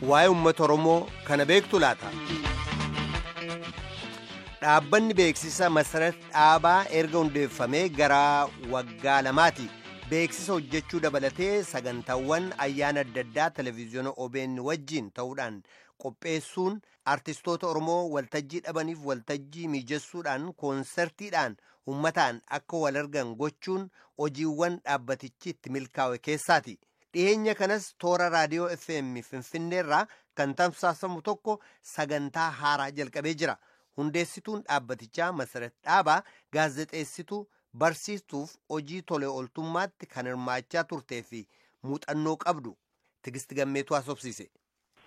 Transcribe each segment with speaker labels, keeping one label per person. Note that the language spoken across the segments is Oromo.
Speaker 1: Waa'ee uummata Oromoo kana beektu laata? Dhaabbanni beeksisa Masarat Dhaabaa erga hundeeffamee gara waggaa 2ti. Beeksisa hojjechuu dabalatee sagantaawwan ayyaana adda addaa televezyiyoona OBN wajjin ta'uudhaan qopheessuun artistoota Oromoo waltajjii dhabaniif waltajjii mijessuudhaan koonsertiidhaan uummataan akka wal argan gochuun hojiiwwan dhaabbatichi itti milkaa'e keessaati. Dhiyeenya kanas toora raadiyoo FM Finfinneerraa kan tamsaasamu tokko sagantaa haaraa jalqabee jira. Hundeessituun dhaabbatichaa Masarat Dhaabaa gaazexeessituu barsiistuuf hojii tole ooltummaatti kan hirmaachaa turtee fi muuxannoo qabdu Tigisti Gammeetu haasofsiise.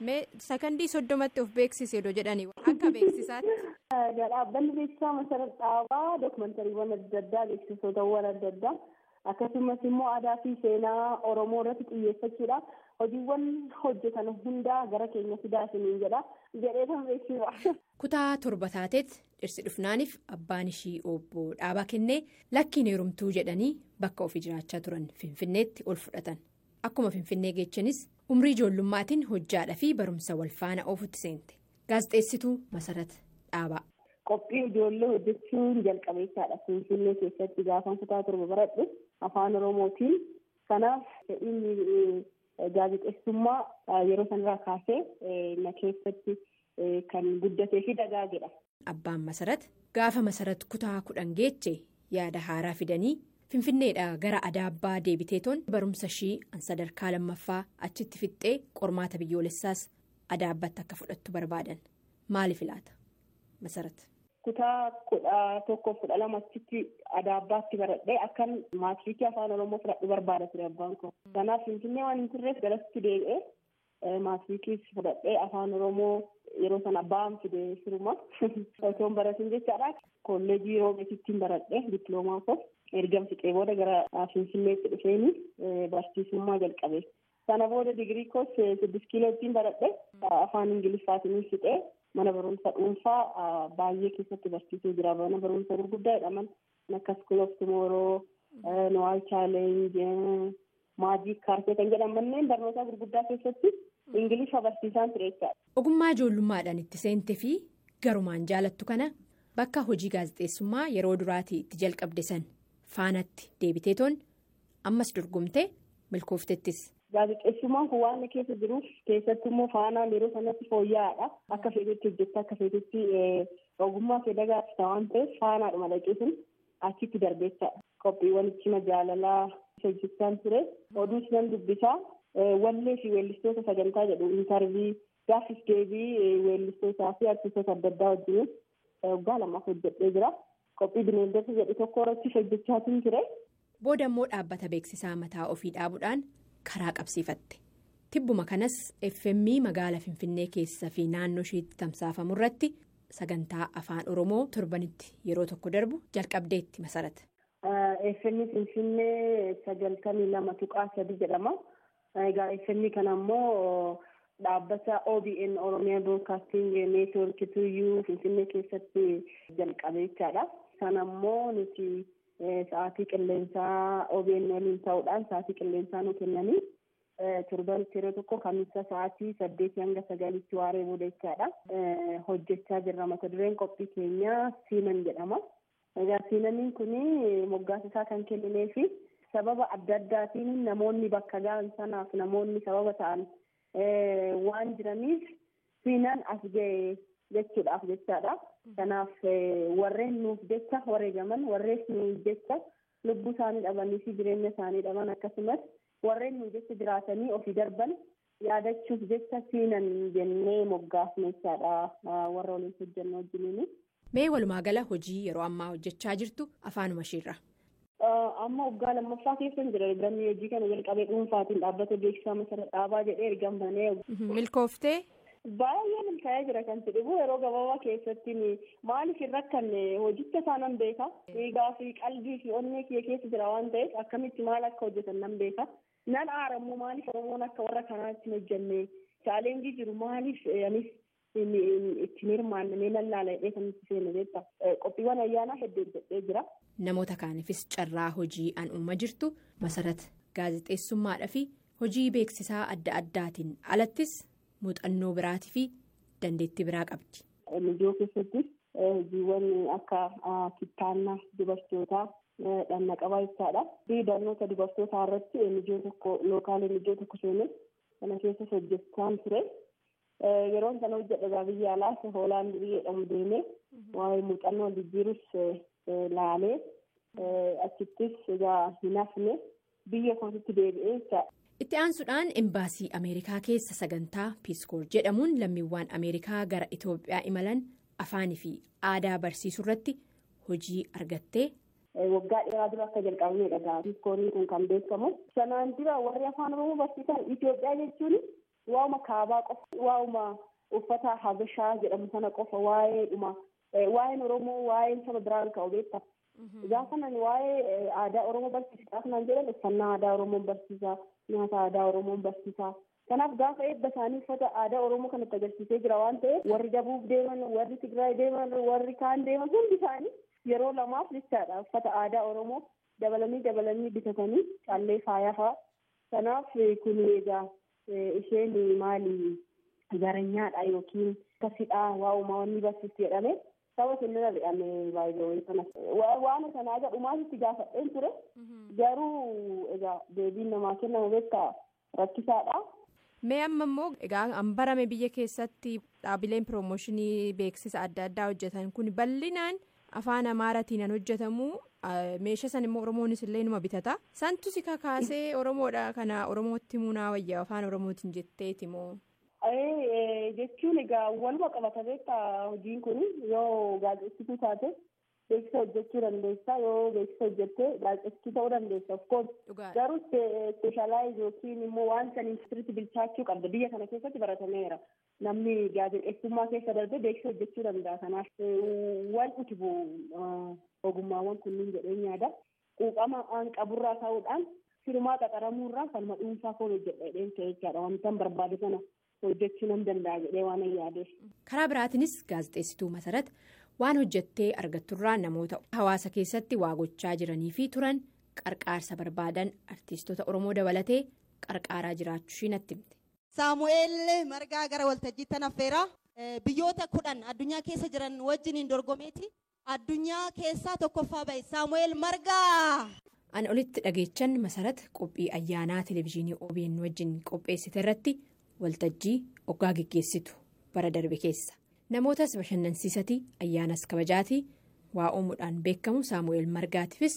Speaker 2: Mee sakandii 30tti of beeksisi odoo jedhanii akka beeksisaatti.
Speaker 3: Dhaabbanni beeksisaa Masarat Dhaabaa dookumantariiwwan adda addaa beeksisootawwan adda addaa akkasumas immoo aadaa fi seenaa Oromoo irratti xiyyeeffachuudha. Hojiiwwan hojjetan hundaa gara keenya fidaa isiniin jedha jedhee kan beeksisa.
Speaker 2: Kutaa 7 taateet dhirsi dhufnaaniif abbaan ishii obbo Dhaabaa kennee lakkiin heerumtuu jedhanii bakka ofii jiraachaa turan Finfinneetti ol fudhatan. Akkuma Finfinnee geechanis umrii ijoollummaatiin hojjaadhaa fi barumsa walfaana oofutti seente. Gaazexeessituu Masarat Dhaabaa.
Speaker 3: Qophii ijoollee hojjechuun jalqabeessaadha. Finfinnee keessatti gaafa kutaa 7 baradhu afaan Oromootiin. Kanaaf fedhiin gaazexeessummaa yeroo sanarraa kaasee na keessatti kan guddatee fi dagaagedha.
Speaker 2: Abbaan Masarat gaafa Masarat kutaa 10 geeche yaada haaraa fidanii Finfinneedhaa gara Adaabbaa deebiteetoon barumsa ishii sadarkaa 2ffaa achitti fixxee qormaata biyyoolessaas Adaabbaatti akka fudhattu barbaadan. Maaliif laata Masarat?
Speaker 3: Kutaa 11 12 achitti Adaabbaatti baradhee akkan maatiriikii afaan Oromoo fudhadhu barbaada ture abbaan koo. Kanaaf Finfinnee waan hin turreef galatti deebi'ee maatiriikiis fudhadhee afaan Oromoo yeroo sana abbaan fide firuma osoo hin baratin jechaadha. Kolleejii Roobeetittiin baradhee dippiloomaa koo erga fixee booda gara Finfinneetti dhufeeni barsiisummaa jalqabe. Sana booda digirii koos 6 kiiloottiin baradhee afaan Ingiliffaatiin fixee. Mana barumsa dhuunfaa baay'ee keessatti barsiisuu jira. Mana barumsa gurguddaa jedhaman akka School of Tomorrow, Noel Challenge, Magic Carpet kan jedhaman manneen barnootaa gurguddaa keessatti Ingiliffa barsiisaan ture jechaadha.
Speaker 2: Ogummaa ijoollummaadhaan itti seentee fi garumaan jaalattu kana bakka hojii gaazexeessummaa yeroo duraatii itti jalqabde san faanatti deebiteetoon ammas dorgomtee milkooftettis.
Speaker 3: Gaazexeessummaan kun waan keessa jiruuf keessattuu immoo faanaan yeroo sanatti fooyya'aadha. Akka feetetti hojjetta akka feetetti ogummaa kee dagaagsa waan ta'eef faanaadhuma dhaqee sun achitti darbeessaadha. Qophiiwwan cima jaalalaa hojjechaan ture. Oduus nan dubbisaa. Wallee fi weellistoota sagantaa jedhu intarvii gaaffiif deebii weellistootaa fi artistoota adda addaa wajjin waggaa 2 hojjedhee jira. Qophii bineeldota jedhu tokko irratti hojjechaatiin ture.
Speaker 2: Booda immoo dhaabbata beeksisaa mataa ofii dhaabuudhaan. Karaa qabsiifatte tibbuma kanas FM magaala Finfinnee keessa fi naannoo isheetti tamsaafamu irratti sagantaa afaan Oromoo torbanitti yeroo tokko darbu jalqabdeetti Masarat.
Speaker 3: FM Finfinnee 92.3 jedhama. Egaa FM kana immoo dhaabbata OBN Oromiyaa Broadcasting Network tuyyuu Finfinnee keessatti jalqabe jechaadha. Sana immoo nuti. Sa'aatii qilleensaa OBN waliin ta'uudhaan sa'aatii qilleensaa nu kennanii torbanitti yeroo tokko kamisa sa'aatii 8 hanga 9tti waaree booda jechaadha. Hojjechaa jirra. Mata dureen qophii keenyaa Siinan jedhama. Egaa Siinaniin kun moggaasa isaa kan kenninee fi sababa adda addaatiin namoonni bakka ga'an sanaaf namoonni sababa ta'an waan jiraniif Siinan as ga'e jechuudhaaf jechaadha. Kanaaf warreen nuuf jecha wareegaman warreen nuuf jecha lubbuu isaanii dhabanii fi jireenya isaanii dhaban akkasumas warreen nuuf jecha jiraatanii ofii darban yaadachuuf jecha Siinan jennee moggaasne jechaadha warra waliin hojjennu wajjiniin.
Speaker 2: Mee walumaa gala hojii yeroo ammaa hojjechaa jirtu afaanuma ishiirra.
Speaker 3: Amma waggaa 2ffaa keessa jira. Ergamni hojii kana jalqabee dhuunfaatiin dhaabbata beeksisaa Masarat Dhaabaa jedhee ergam banee.
Speaker 2: Milkooftee.
Speaker 3: Baay'ee milkaa'ee jira kan jedhu yeroo gabaabaa keessatti maaliif hin rakkanne hojicha isaa nan beeka. Dhiigaa fi qalbii fi onnee kiyya keessa jira waan ta'eef akkamitti maal akka hojjetan nan beeka. Nan aarammoo maaliif Oromoon akka warra kanaatti hin hojjenne chaaleenjii jiru maaliif anis ittiin hirmaanne mee nan laala jedhee kan itti seene beekta. Qophiiwwan ayyaanaa hedduu hojjedhee jira.
Speaker 2: Namoota kaaniifis carraa hojii an uuma jirtu Masarat gaazexeessummaadhaa fi Hojii beeksisaa adda addaatiin alattis muuxannoo biraatii fi dandeettii biraa qabdi.
Speaker 3: NGO keessattis hojiiwwan akka kittaannaa dubartootaa dhanna qabaa jechaadha. Barnoota dubartootaa irratti NGO tokko lookaal NGO tokko seenee kana keessas hojjechaan ture. Yeroon sana hojjedha biyya alaas Hoolaand biyya jedhamu deemee waa'ee muuxannoo jijjiirus laalee achittis egaa hin hafne biyya kootitti deebi'ee jechaadha.
Speaker 2: Itti aansuudhaan embaasii Ameerikaa keessa sagantaa Piiskoor jedhamuun lammiiwwan Ameerikaa gara Itoophiyaa imalan afaanii fi aadaa barsiisuu irratti hojii argattee.
Speaker 3: Waggaa dheeraa dura akka jalqabneedha Piiskooriin kun kan beekamu. Sanaan dura warri afaan Oromoo barsiisan Itoophiyaa jechuun waa'uma kaabaa qofa waa'uma uffata Habashaa jedhamu sana qofa waa'eedhuma waa'een Oromoo waa'een saba biraan ka'u beekta. Gaafa nan waa'ee aadaa Oromoo barsiisa gaafa nan jedhan uffannaa aadaa Oromoo barsiisa nyaata aadaa Oromoo barsiisa. Kanaaf gaafa eebba isaanii uffata aadaa Oromoo kanatti agarsiisee jira waan ta'eef warri Dabuub deeman warri Tigraay deeman warri kaan deeman hundi isaanii yeroo lamaaf jechaadha uffata aadaa Oromoo dabalanii dabalanii bitatanii callee faayaa fa'a. Kanaaf kun egaa isheen maali garanyaadha yookiin akkasidhaa waa'uma wanni barsiistu jedhame. Saba sunnira jedhame baay'ee sana waan sanaa jedhumaas gaafadheen ture garuu egaa deebiin namaa kennamu beektaa rakkisaadha.
Speaker 2: Mee amma immoo egaa an barame biyya keessatti dhaabileen piroomooshinii beeksisa adda addaa hojjetan kun bal'inaan afaan Amaaraatiin an hojjetamu meeshaa san immoo Oromoonis illee numa bitata. Santu si kakaasee Oromoodha kana Oromootti munaa wayyaa afaan Oromootiin jetteeti moo?
Speaker 3: Jechuun egaa waluma qabata beektaa hojiin kun yoo gaazexeessituu taate beeksisa hojjechuu dandeessa yoo beeksisa hojjette gaazexeessituu ta'uu dandeessa of course garuu ispeeshaalaayiz yookiin immoo waan saniin sirriitti bilchaachuu qabda biyya kana keessatti baratameera namni gaazexeessummaa keessa darbe beeksisa hojjechuu danda'a kanaaf wal utubu ogummaawwan kunniin jedheen yaada quuqama aan qaburraa ta'uudhaan firmaa qaxaramuurraa kanuma dhuunfaa koon hojjedha jedheen ta'e jechaadha wantan barbaade sana. Hojjechuu nan danda'a jedhee waan yaadeef.
Speaker 2: Karaa biraatiinis gaazexeessituu Masarat waan hojjettee argatturraa namoota hawaasa keessatti waa gochaa jiranii fi turan qarqaarsa barbaadan artiistota Oromoo dabalatee qarqaaraa jiraachuu ishii natti himte.
Speaker 4: Saamu'eel Margaa gara waltajjiitti affeera. Biyyoota 10 addunyaa keessa jiran wajjiniin dorgomeeti. Addunyaa keessaa tokkoffaa bahe Saamu'eel Margaa.
Speaker 2: An olitti dhageechan Masarat qophii ayyaanaa televezyiinii OBN wajjin qopheessite irratti. Waltajjii oggaa geggeessitu bara darbe keessa namootas bashannansiisatii ayyaanas kabajaatii waa uumuudhaan beekamu Saamu'eel Margaatiifis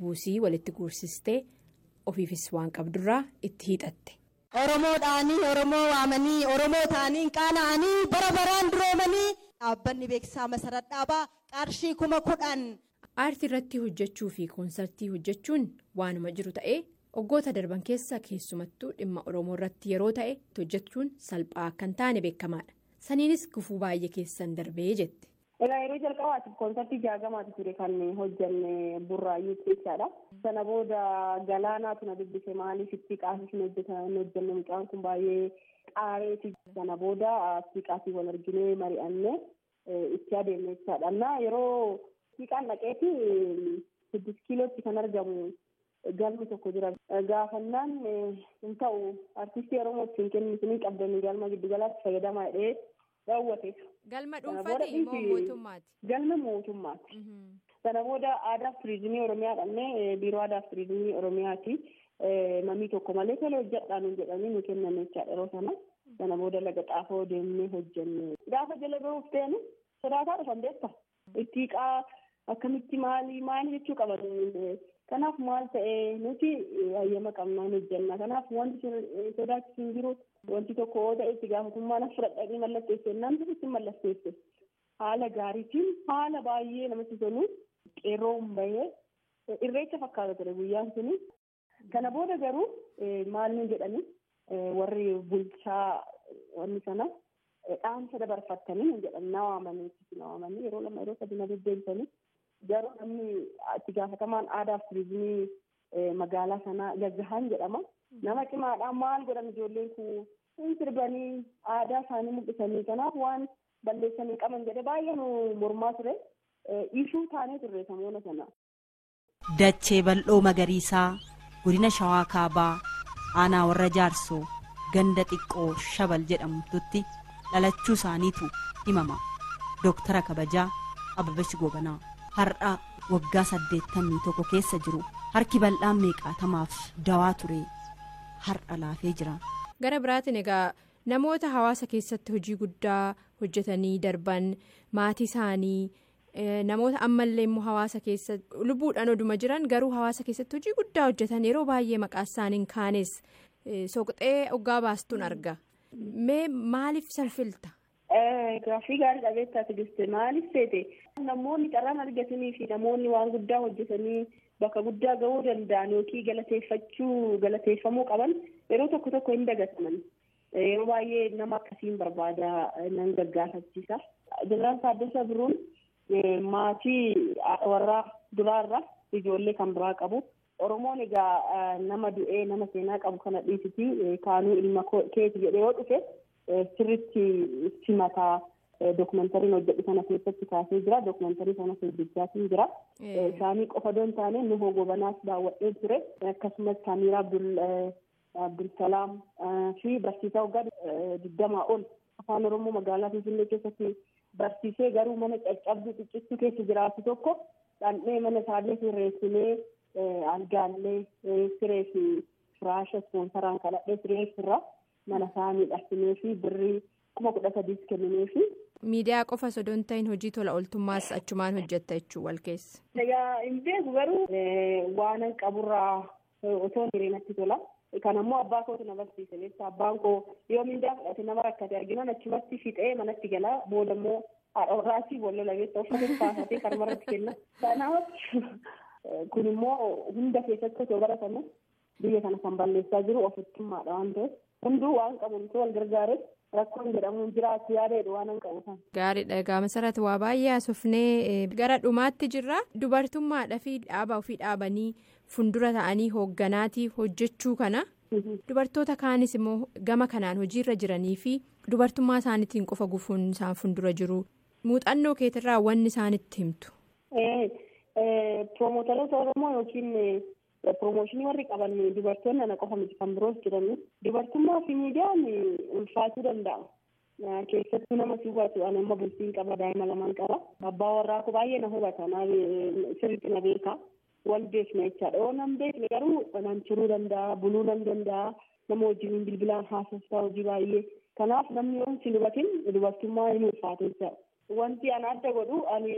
Speaker 2: buusii walitti guursistee ofiifis waan qabdurraa itti hiixatte.
Speaker 4: Oromoodhaanii Oromoo waamanii Oromoo ta'anii qaana'anii bara baraan duroomanii dhaabbanni beeksisaa Masarat Dhaabaa qarshii 10,000.
Speaker 2: Aartii irratti hojjechuu fi koonsartii hojjechuun waanuma jiru ta'ee. Waggoota darban keessa keessumattuu dhimma Oromoo irratti yeroo ta'e hojjechuun salphaa akka hin taane beekamaadha. Saniinis gufuu baay'ee keessan darbee jette.
Speaker 3: Egaa yeroo jalqabaatiif koonsartii jaagamaati ture kan hojjenne Burraayyuu jechaadha. Sana booda Galaanaatu na dubbise maaliif itti qaasii hin hojjenne mucaan kun baay'ee qaareeti. Sana booda itti wal arginee mari'annee itti adeemne jechaadha. Na yeroo siiqaan dhaqeeti 6 kiilootti kan argamu. Galmi tokko jira. Gaafannaan hin ta'u artistii Oromoo ittiin kennu qabdanii galma giddugalaatti fayyadamaa jedhee raawwate.
Speaker 2: Galma dhuunfaati moo mootummaati?
Speaker 3: Galma mootummaati. Sana booda aadaa fi turizimii Oromiyaa dhaqnee biiroo aadaa fi turizimii Oromiyaati. Mamii tokko malee tola hojjedhaa nuun jedhanii nu kennan jechaadha yeroo sana. Sana booda laga xaafoo deemnee hojjenne. Gaafa jala gahuuf deemu sodaataa dhufan beekta. Ittiiqaa akkamitti maali maali jechuu qaban. Kanaaf maal ta'ee nuti hayyama qabnaan hojjenna. Kanaaf wanti sodaachisu hin jiru wanti tokko yoo ta'e itti gaafatamummaa na fudhadhanii mallatteesse namni itti mallatteesse. Haala gaariitiin haala baay'ee namatti tolu qeerroon bahee irreecha fakkaata ture guyyaan suni. Kana booda garuu maal nu jedhani warri bulchaa wanni sana dhaamsa dabarfattanii nu jedhan na waamanii yeroo lama yeroo sadi na deddeebisanii. Garuu namni itti gaafatamaan aadaa fi turizimii magaalaa sanaa Gazzahaan jedhama. Nama cimaadhaan maal godhan ijoolleen kun hin sirbanii aadaa isaanii mul'isanii kanaaf waan balleessanii qaban jedhee baay'ee nu mormaa ture. Ishuu taanee turre samoona sana.
Speaker 4: Dachee bal'oo magariisaa godina Shawaa Kaabaa Aanaa Warra Jaarsoo ganda xiqqoo Shabal jedhamtutti dhalachuu isaaniitu himama. Dooktara kabajaa Ababash Gobanaa har'a waggaa 81 keessa jiru. Harki bal'aan meeqaatamaaf dawaa ture har'a laafee jira.
Speaker 2: Gara biraatiin egaa namoota hawaasa keessatti hojii guddaa hojjetanii darban, maatii isaanii, namoota ammallee immoo hawaasa keessa lubbuudhaan oduma jiran garuu hawaasa keessatti hojii guddaa hojjetan yeroo baay'ee maqaa isaaniin kaanes soqxee hoggaa baastuun arga. Mee maaliif san filta?
Speaker 3: Gaaffii gaarii dhabeettaa Tigiste. Maaliif seete, namoonni carraan argatanii fi namoonni waan guddaa hojjetanii bakka guddaa gahuu danda'an yookiin galateeffachuu galateeffamuu qaban yeroo tokko tokko hin dagataman. Yeroo baay'ee nama akkasiin barbaada, nan gaggaafachiisa. Jeneraal Taaddasaa Birruun maatii warraa duraarra ijoollee kan biraa qabu. Oromoon egaa nama du'ee nama seenaa qabu kana dhiisiti kaanuu ilma keeti jedhee yoo dhufe sirriitti simataa. Dookumentariin hojjedhu sana keessatti kaasee jira. Dookumentarii sana hojjechaatiin jira. Isaanii qofa osoo hin taane Nuhoo Gobanaas daawwadhee ture. Akkasumas Samiraa Abdulsalaam fi barsiisaa waggaa 20 ol afaan Oromoo magaalaa Finfinnee keessatti barsiisee garuu mana caccabduu xiqqistuu keessa jiraatu tokko dhandhee mana isaallee sirreessinee, algaallee siree fi firaasha ispoonsaraan kadhadhee sirreessirra mana isaa miidhagsinee fi birrii 13,000 kenninee fi.
Speaker 2: Miidiyaa qofa osoo hin ta'in hojii tola ooltummaas achumaan hojjetta jechuun wal keessa.
Speaker 3: Egaa hin beeku, garuu waan qaburraa osoo hireenatti tola. Kan ammoo abbaa kootu na barsiise beektaa. Abbaan koo yoo mindaa fudhate nama rakkate arginaan achumatti fixee manatti gala. Booda immoo haadha warraasii wallola beektaa, uffata baafatee karmarratti kenna. Kanaaf kun immoo hunda keessatti osoo baratamu biyya kana kan balleessaa jiru ofittummaadha waan ta'eef, hunduu waan qabu osoo wal gargaaree rakkoon jedhamuun jiraatu yaada waan hin qabu kan.
Speaker 2: Gaariidha. Egaa Masarat, waa baay'ee haasofnee gara dhumaatti jirra. Dubartummaadhaa fi dhaaba ofii dhaabanii fuuldura ta'anii hoogganaatiif hojjechuu kana, dubartoota kaanis immoo gama kanaan hojiirra jiranii fi dubartummaa isaaniitiin qofa gufuun isaan fuuldura jiru, muuxannoo keetirraa wanni isaanitti himtu.
Speaker 3: Piroomotaroota Oromoo yookiin piroomooshinii warri qaban, dubartoonni ana qofa miti, kan biroos jiranii. Dubartummaa fi miidiyaan ulfaatuu danda'a. Keessattuu nama si hubatu. Ani amma bultiin qaba, daa'ima lamaan qaba. Abbaa warraa koo baay'ee na hubata, sirriitti na beeka. Wal beekna jechaadha. Yoo nan beekne garuu nan turuu danda'a, buluu nan danda'a. Nama wajjin bilbilaan haasoftaa hojii baay'ee. Kanaaf namni yoo si hubatin dubartummaa hin ulfaatu jechaadha. Wanti ana adda godhu, ani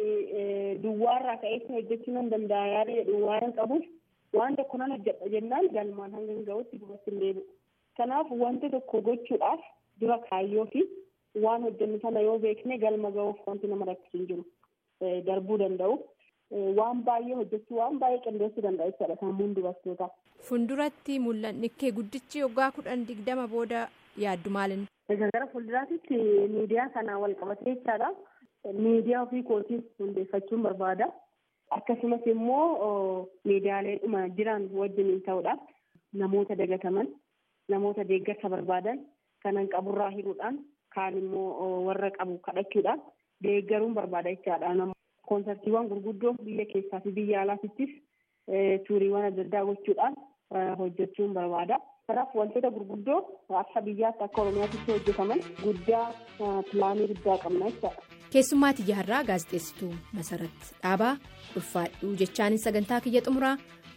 Speaker 3: duwwaarraa ka'eetti hojjechuu nan danda'a yaada jedhu waan qabuuf, waan tokko nan hojjedha jennaan galmaan hanga hin ga'utti duubatti hin deebi'u. Kanaaf wanta tokko gochuudhaaf dura kaayyoo fi waan hojjennu sana yoo beekne galma ga'uuf wanti nama rakkisu hin jiru. Darbuu danda'u. Waan baay'ee hojjechuu, waan baay'ee qindeessuu danda'a jechaadha sammuun dubartootaa.
Speaker 2: Fuulduratti mul'anni kee guddichi waggaa 10, 20 booda yaaddu maalin?
Speaker 3: Egaa gara fuulduraatti miidiyaa kana wal qabatee jechaadha. Miidiyaa ofii kootiif hundeeffachuun barbaada. Akkasumas immoo miidiyaalee dhuma jiran wajjin ta'uudhaan namoota dagataman, namoota deeggarsa barbaadan kanan qaburraa hiruudhaan, kaan immoo warra qabu kadhachuudhaan deeggaruun barbaada jechaadha. Koonsartiiwwan gurguddoo biyya keessaa fi biyya alaattis tuuriiwwan adda addaa gochuudhaan hojjechuun barbaada. Kanaaf wantoota gurguddoo akka biyyaatti, akka Oromiyaatti hojjetaman guddaa pilaanii guddaa qabna jechaadha.
Speaker 2: Keessummaa tiyyaarraa gaazexeessituu Masarat Dhaabaa ulfaadhuu jechaanin sagantaa kiyya xumuraa.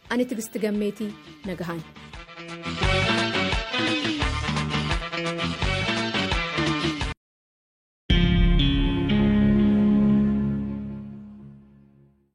Speaker 2: Ani Tigisti Gammeetii, nagahaan.